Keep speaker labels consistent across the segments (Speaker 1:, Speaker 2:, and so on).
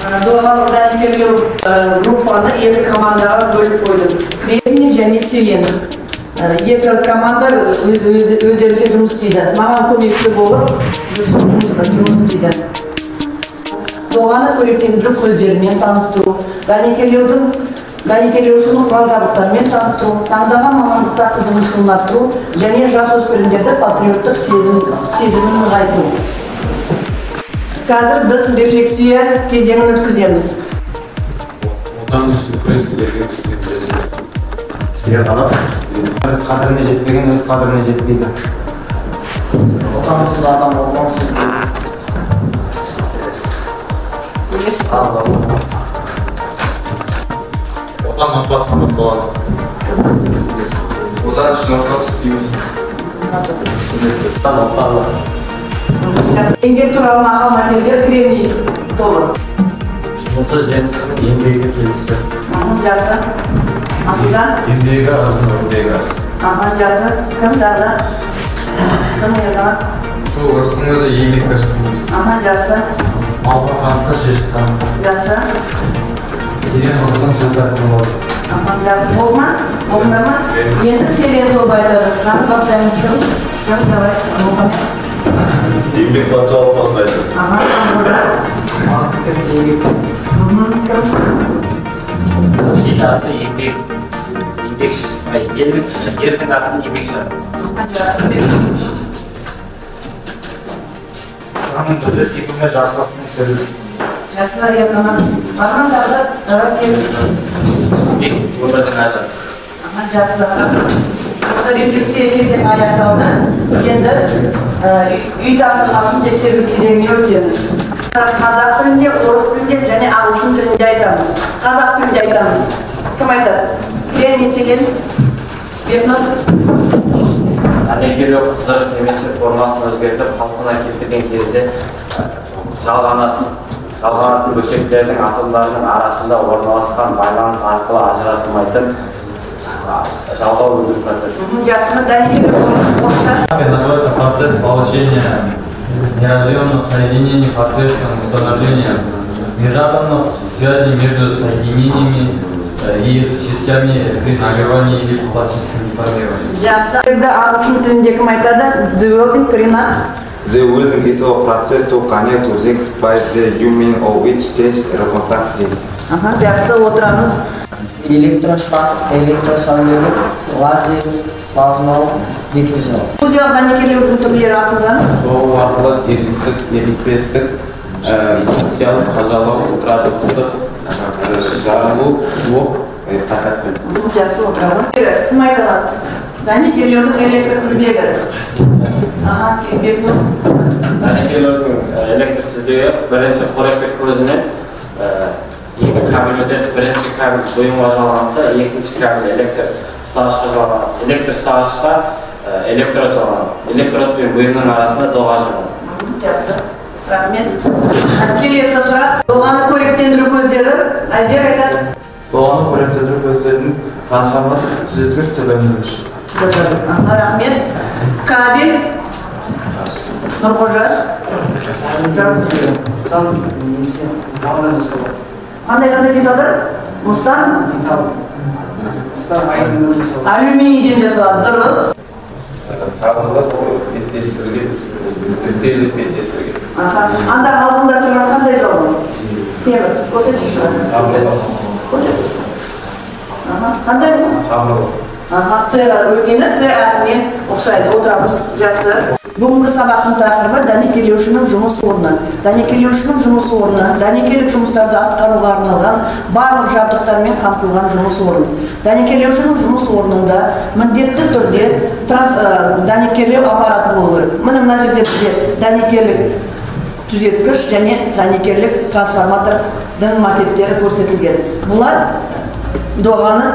Speaker 1: Доғалық дәнекерлеу группаны екі командаға бөліп қойдым. Кремний және селен. Екі команда өздерінше жұмыс істейді. Маған көмекші болып жұмыс істейді. Доғаны қоректендіру көздерімен таныстыру, дәнекерлеушінің құрал-жабдықтарымен таныстыру, таңдаған мамандықта қызығушылығын арттыру және жасөспірімдерді патриоттық сезімін нығайту. Қазір біз рефлексия кезеңін өткіземіз.
Speaker 2: Отан үшін күрес елге түскен үлес.
Speaker 3: Ер қадіріне жетпеген өз қадіріне жетпейді.
Speaker 4: Отансыз адам отансыз.
Speaker 2: Отан отбасынан басталады. Отан үшін отан істейміз.
Speaker 1: Еңбек туралы мақал-мәтелдер кремний тобы.
Speaker 3: Жұмысы жемісінің еңбегі келісті.
Speaker 1: Жақсы. Асылжан?
Speaker 2: Еңбегі аздың еңбегі аз.
Speaker 1: Жақсы. Кім тағы? Кім ерлан?
Speaker 2: Су ырыстың өзі еңбек ырыстың.
Speaker 1: Жақсы.
Speaker 2: Алға қатты жер шыққан.
Speaker 1: Жақсы.
Speaker 2: Зерен қыздың сөзі тәтті болады.
Speaker 1: Жақсы. Болды ма? Болдыңдар ма? Енді селен тобы айтады. Тағы бастаймыз. Кім? Кім? Давай. Мұхаммед.
Speaker 5: Еңбек патша отбасын айтады.
Speaker 4: Еңбек. Ел аты еңбек. Ердің атын еңбекші.
Speaker 3: Қысқаның ізі сүйкімді, жақсылықтың сөзі сүйкімді.
Speaker 1: Жақсы, Ерлан. Барған тағы давай келіңіз.
Speaker 4: Еңбек өмірдің айғағы.
Speaker 1: Жақсы. Осы рефлексия кезеңі аяқталды. Енді үй тапсырмасын тексеру кезеңіне өтеміз. Қазақ тілінде, орыс тілінде және ағылшын тілінде айтамыз. Қазақ тілінде айтамыз. Кім айтады? Кремний, селен, Бернар.
Speaker 4: Дәнекерлеу қыздырып немесе формасын өзгертіп қалпына келтірген кезде жалғанатын бөлшектердің атомдарының арасында орналасқан байланыс арқылы ажыратылмайтын жалғау өндіру процесі.
Speaker 1: Жақсы, дәнекерлеу орысша.
Speaker 2: Называется процесс получения неразъемных соединений посредством установления межатомных связей между соединениями и их частями при нагревании или пластическом деформировании.
Speaker 1: Жақсы. Ағылшын тілінде кім айтады? The welding, Ринат.
Speaker 6: The welding is a process to connect two things by the union of which change recontact things.
Speaker 1: Жақсы, отырамыз.
Speaker 4: Электрошлак, электросәулелік, лазер, плазмалық, диффузиялық.
Speaker 1: Диффузиялық дәнекерлеудің түрлері Асылжан?
Speaker 2: Соғу арқылы термистік, ерітпестік, индукциялық, қажалау, ультрадыбыстық, жарылу, суық, тақатпен.
Speaker 1: Жақсы, отырамын. Кім айта алады? Дәнекерлеудің электр тізбегі. Бекнұр.
Speaker 4: Дәнекерлеудің электр тізбегі бірінші қоректік көзінен екі кабель өтеді. Бірінші кабель бұйымға жалғанса, екінші кабель электр ұстағышқа жалғанады. Электр ұстағышқа электрод жалғанады. Электрод пен бұйымның арасында доға жалғанады.
Speaker 1: Жақсы. Рахмет. Келесі сұрақ. Доғаны қоректендіру көздері. Айбек айтады.
Speaker 3: Доғаны қоректендіру көздерінің трансформатор түзеткіш түрлендіргіш.
Speaker 1: Рахмет. Кабель. Нұрқожа.
Speaker 4: Мыстан немесе металдан жасалады.
Speaker 1: Қандай-қандай металдар? Мыстан?
Speaker 4: Металл. Мыстан алюминийден жасалады.
Speaker 1: Алюминийден жасалады, дұрыс.
Speaker 6: Табынға беттестірген, тіркеліп беттестірген.
Speaker 1: Анда алдында тұрған қандай жол? Темір. Көрсетші. Көрсетші. Қандай бұл? Т өйткені Т әрпіне ұқсайды. Отырамыз. Жақсы. Бүгінгі сабақтың тақырыбы дәнекерлеушінің жұмыс орны. Дәнекерлеушінің жұмыс орны дәнекерлік жұмыстарды атқаруға арналған барлық жабдықтармен қамтылған жұмыс орны. Дәнекерлеушінің жұмыс орнында міндетті түрде дәнекерлеу аппараты болу керек. Міне мына жерде бізде дәнекерлік түзеткіш және дәнекерлік трансформатордың макеттері көрсетілген. Бұлар доғаны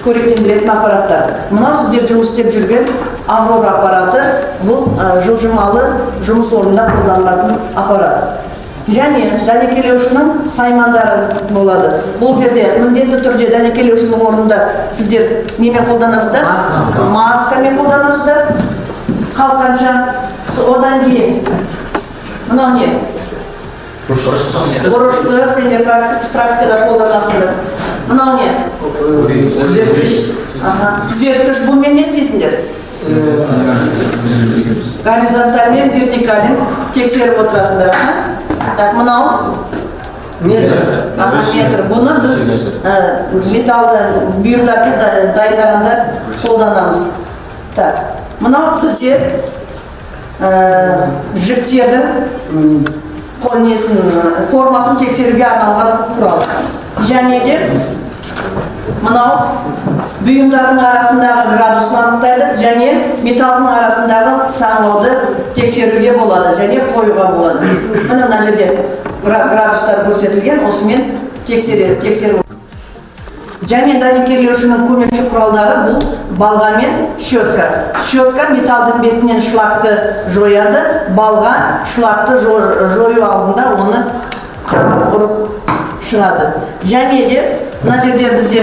Speaker 1: қоректендіретін аппараттар. Мынау сіздер жұмыс істеп жүрген Аврора аппараты, бұл жылжымалы жұмыс орнында қолданылатын аппарат. Және дәнекерлеушінің саймандары болады. Бұл жерде міндетті түрде дәнекерлеушінің орнында сіздер немен қолданасыздар? Маскамен қолданасыздар. Қалқанша. Одан кейін мынау не? Бұрышты сендер практикада қолданасыңдар. Мынау не? Түзеткіш. Бұнымен не істейсіңдер? Горизонтальмен, вертикалін тексеріп отырасыңдар. Так, мынау? Метр. Метр. Бұны біз металды бұйымдарды дайындағанда қолданамыз. Так, мынау бізде жіптердің формасын тексеруге арналған құрал. Және де мынау бұйымдардың арасындағы градусын анықтайды және металдың арасындағы саңылауды тексеруге болады және қоюға болады. Міне мына жерде градустар көрсетілген, осымен тексеру. Және дәнекерлеушінің көмекші құралдары бұл балға мен щетка. Щетка металдың бетінен шлакты жояды, балға шлакты жою алдында оны қағып ұрып шығады. Және де мына жерде бізде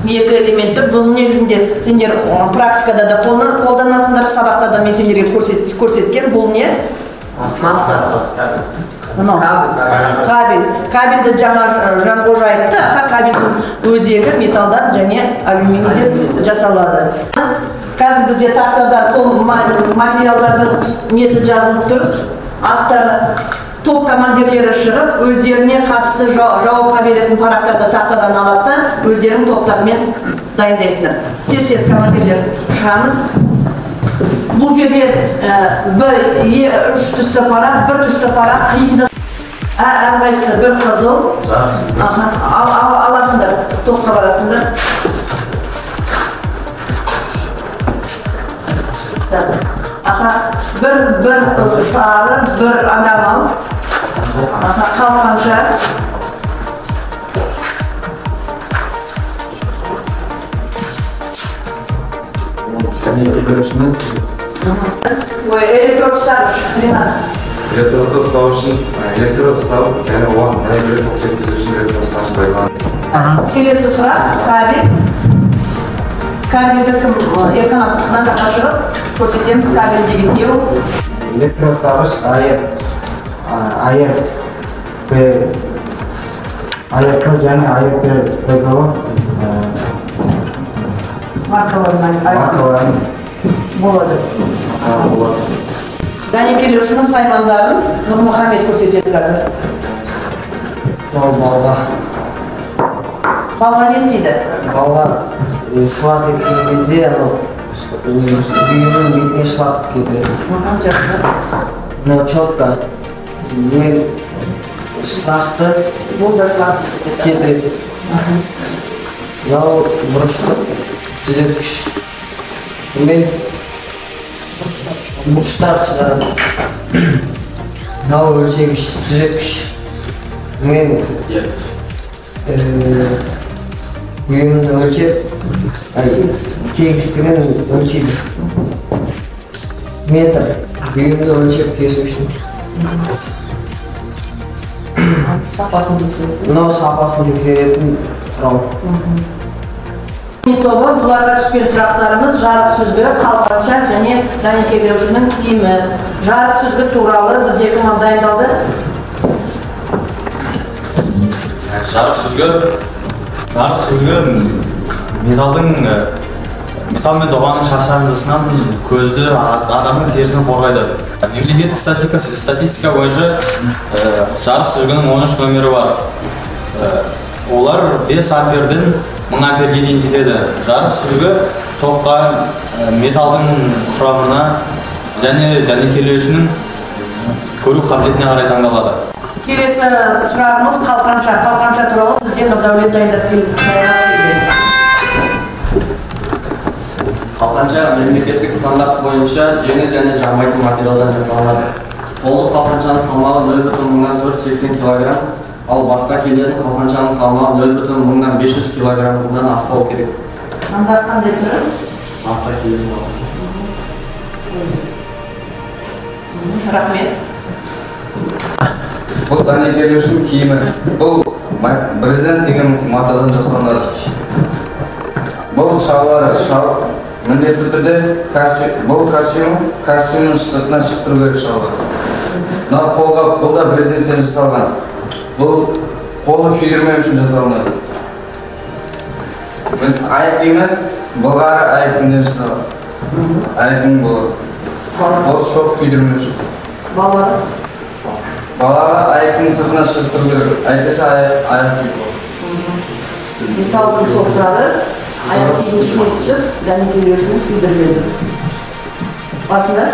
Speaker 1: екі элементті, бұл негізінде сендер практикада да қолданасыңдар, сабақта да мен сендерге көрсеткен. Бұл не?
Speaker 3: Массасы.
Speaker 1: Мынау кабель. Кабельді жаңа Жанқожа айтты. Кабельдің өзегі металдан және алюминийден жасалады. Қазір бізде тақтада сол материалдардың несі жазылып тұр. Аттары топ командирлері шығып, өздеріне қатысты жауапқа беретін парақтарды тақтадан алады да, өздерінің топтарымен дайындайсыңдар. Тез-тез командирлер шығамыз. Бұл жерде бір, үш түсті парақ, бір түсті парақ қиынды. Әрқайсысы бір қызыл. Аласыңдар, топқа барасыңдар. Бір сары, бір адам. Қалқанша. Электрод ұстағыш, Ренат.
Speaker 6: Электродты ұстау үшін, электрод ұстау және оған дәнекерлеу тоқ жеткізу үшін электрод ұстағыш пайдаланылады.
Speaker 1: Келесі сұрақ, кабель. Кабельді кім, Ерқанат, мына жаққа шығып көрсетеміз, кабель деген не ол?
Speaker 3: Электрод ұстағыш АРП және АРП
Speaker 1: маркаларын болады. Дәнекерлеушінің саймандарын Нұрмұхамед көрсетеді қазір.
Speaker 3: Балға.
Speaker 1: Балға не істейді?
Speaker 3: Балға сварт еткен кезде бұйымның бетіне шлак кетеді.
Speaker 1: Жақсы.
Speaker 3: Мынау четко шлақты
Speaker 1: бұл да шлак
Speaker 3: кетіреді. Мынау бұрышты түзеткіш. Бұндай бұрыштар шығарады. Мынау өлшегіш, түзеткіш. Мен бұйымды өлшеп, тегістігін өлшейді. Метр бұйымды өлшеп кесу үшін.
Speaker 1: Сапасын тексеретін.
Speaker 3: Мынау сапасын тексеретін құрал.
Speaker 1: Тобы, бұларға түскен сұрақтарымыз жарық сүзгі, қалқанша және дәнекерлеушінің киімі. Жарық сүзгі туралы бізде кім дайындалды?
Speaker 7: Жарық сүзгі металдың металл мен доғаның шаршаңдысынан көзді, адамның терісін қорғайды. Мемлекеттік статистика бойынша жарық сүзгінің 13 номері бар. Олар 5 амперден 1000 амперге дейін жетеді. Жарық сүзгі тоққа, металдың құрамына және дәнекерлеушінің көру қабілетіне қарай таңдалады.
Speaker 1: Келесі сұрағымыз қалқанша. Қалқанша туралы бізде Нұрдәулет дайындап келген.
Speaker 4: Қалқанша мемлекеттік стандарт бойынша жеңіл және жанбайтын материалдан жасалынады. Толық қалқаншаның салмағы 0,480 кг, ал басқа келетін қалқаншаның салмағы 0,500 кг-дан аспау керек.
Speaker 1: Анда қандай түрі?
Speaker 4: Басқа келетін қалқанша.
Speaker 1: Рахмет.
Speaker 8: Бұл дәнекерлеушінің киімі. Бұл брезент деген матадан жасалынады. Бұл шалбары, міндетті түрде бұл костюмнің сыртынан шығып тұру керек шалбар. Мынау қолғап, бұл да брезенттен жасалған. Бұл қолы күйдірмеу үшін жасалынады. Аяқ киімі былғары аяқ киімден жасалған. Аяқ киім болады. Бұл шоқ күйдірмеу үшін.
Speaker 1: Балалар?
Speaker 8: Балаға аяқ киімнің сыртына шығып тұру керек. Әйтпесе аяқ күйіп болады.
Speaker 1: Металдың шоқтары аяқ киімнің ішіне түсіп, дәнекерлеушіні күйдіріледі. Басында?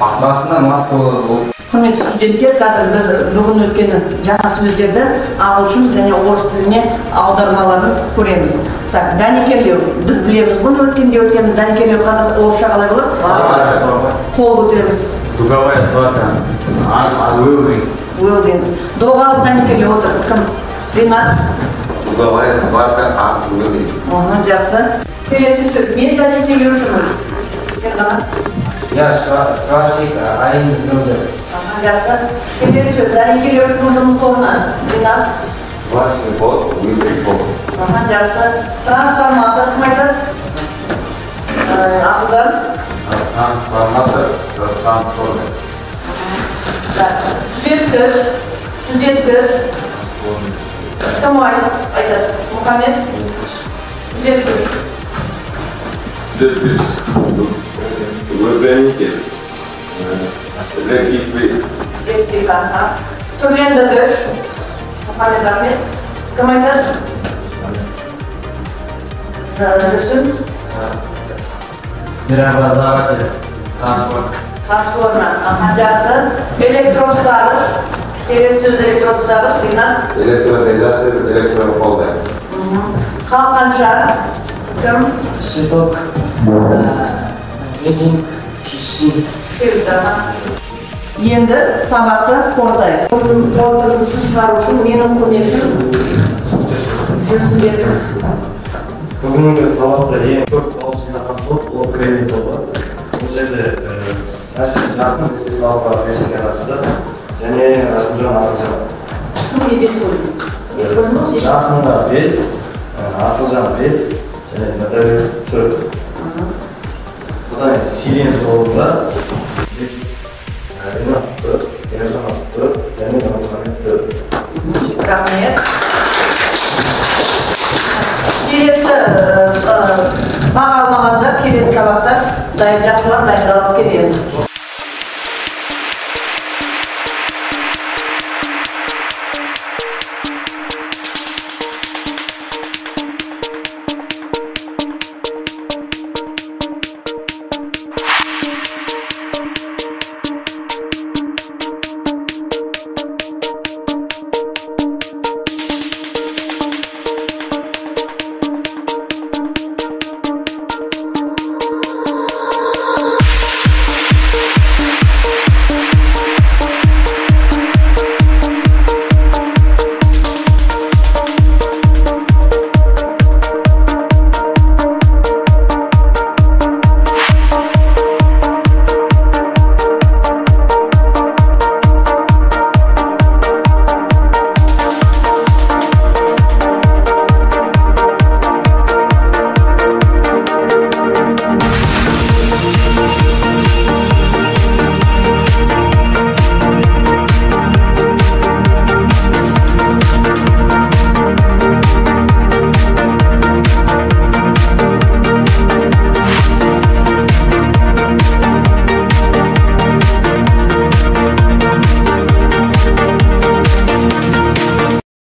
Speaker 8: Басында маска болады ол.
Speaker 1: Құрметті студенттер, қазір біз бүгін өткен жаңа сөздерді ағылшын және орыс тіліне аудармаларын көреміз. Так, дәнекерлеу. Біз білеміз, бұны өткенде өткенбіз. Дәнекерлеу қазір орысша қалай болады? Қол көтереміз.
Speaker 7: Дуговая сварка. Welding.
Speaker 1: Welding. Доғалық дәнекерлеу отыр. Кім? Ринат.
Speaker 6: Дуговая сварка, arc welding.
Speaker 1: Жақсы. Келесі сөз. Мен дәнекерлеушімін. Ерқанат.
Speaker 4: Я сварщик, айын welder.
Speaker 1: Жақсы. Келесі сөз. Дәнекерлеушінің жұмыс орны. Ринат.
Speaker 6: Сварочный пост, welding пост.
Speaker 1: Жақсы. Трансформатор кім айтады? Асылжан.
Speaker 2: Трансформатор, трансформер.
Speaker 1: Түзеткіш. Түзеткіш. Кім айтады? Мұхаммед. Түзеткіш.
Speaker 2: Түзеткіш. Выпрямитель. Ректифик.
Speaker 1: Ректифик. Түрлендіргіш. Мұхаммед Ахмет. Кім айтады? Жүсін.
Speaker 7: Преобразователь. Трансформер.
Speaker 1: Трансформер. Жақсы. Электроұстағыш. Келесі сөз электроұстағыш. Ринат.
Speaker 6: Электродержатель, электрохолдер.
Speaker 1: Қалқанша. Кім?
Speaker 3: Щиток. Резинг. Щит.
Speaker 1: Щит. Енді сабақты қорытайық. Қорытындысын шығару үшін менің көмекшім Жүрсінбек.
Speaker 7: Бүгінгі сабақта ең көп балл жинаған топ ол Кремний тобы. Бұл жерде Сәрсен Жарқын Ресалға Ресейге қатысты және Рахымжан Асылжан.
Speaker 1: Кімге 5 қойдың? 5 қойдың ба?
Speaker 7: Жарқынға 5, Асылжан 5 және Нұрдәулет 4. Бұдан Сирен тобында 5, Ринат 4, Ержанат 4 және Нұрмұхамед 4.
Speaker 1: Рахмет. Келесі баға алмағанда келесі сабақта жақсылап дайындалып келеміз.